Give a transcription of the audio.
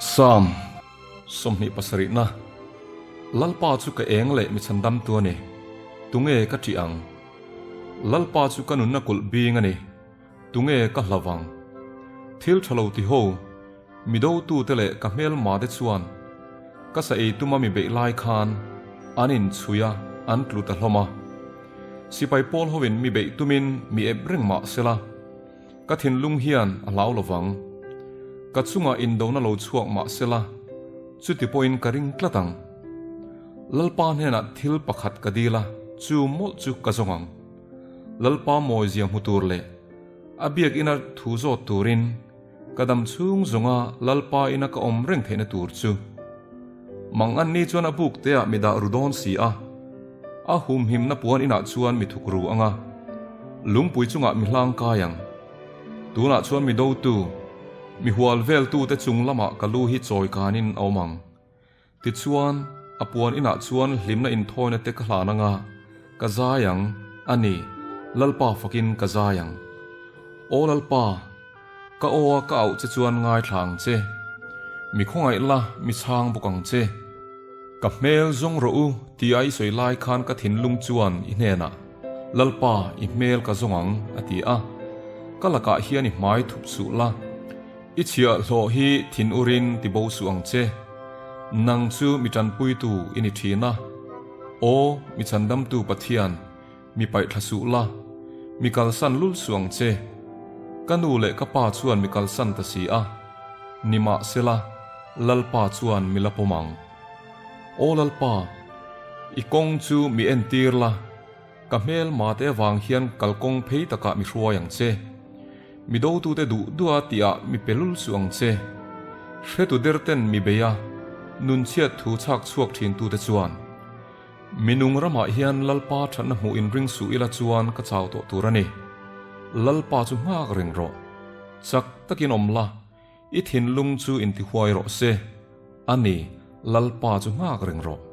Psalm 27 na Lalpa chu ka eng leh mi chhandamtu a ni, tunge ka ṭih ang? Lalpa chu ka nunna kulh bing a ni, tunge ka hlauh ang? Thil ṭha lo ti ho, mi dotute leh ka hmelmate chuan ka sa ei tuma mi beih lai khan an inchhui a, an tlu ta hlawm a. Sipai pawl hoin mi beih tumin mi ep reng mah sela, Ka thinlung hian a hlau lo vang. Ka chungah indona lo chhuak mah sela, chuti pawhin ka ring tlat ang. Lalpa hnenah thil pakhat ka dil a, chu mawlh chu ka zawng ang. Lalpa mawizia hmu tur leh a biakina thu zawt turin ka dam chhung zawnga Lalpa ina ka awm reng theihna tur chu. Mang an ni chuan a buk teah mi dah ru dawn si a, a humhimna puan inah chuan mi thuk ru ang a, lungpui chungah mi hlang kai ang. Tunah chuan mi dotu, mi hual veltute chung lamah ka lu hi chawi kanin a awm ang. Tichuan, a puan inah chuan hlimna inthawina te ka hlan ang a, ka zai ang, a ni, Lalpa fakin ka zai ang. Aw Lalpa! Ka aw a ka auh che chuan ngaithla ang che. Mi khawngaih la, mi chhang bawk ang che. Ka hmel zawng rawh u tia i sawi lai khan ka thinlung chuan i hnenah, Lalpa, i hmel ka zawng ang, a ti a. Ka lakah hian i hmai thup suh la. I chhiahhlawh hi thin urin ti bo suh ang che. Nang chu mi tanpuitu i ni thin a. Aw, mi chhandamtu Pathian, Mi paihthla suh la, mi kalsan lul suh ang che. Ka nu leh ka pa chuan mi kalsan ta si a, nimahsela, Lalpa chuan mi la pawm ang. Aw Lalpa, i kawng chu mi entir la, ka hmelmate avang hian kalkawng phei takah mi hruai ang che. Mi dotute duh duha tihah mi pe lul suh ang che. Hretu derten mi bei a, nunchhiat thu chhak chhuak thintute chuan. Minung ramah hian Lalpa thatna hmuh inring suh ila chuan ka chau tawh tur a ni. Lalpa chu nghak reng rawh. Chak takin awm la, i thinlung chu intihuai rawh se. A ni, Lalpa chu nghak reng rawh.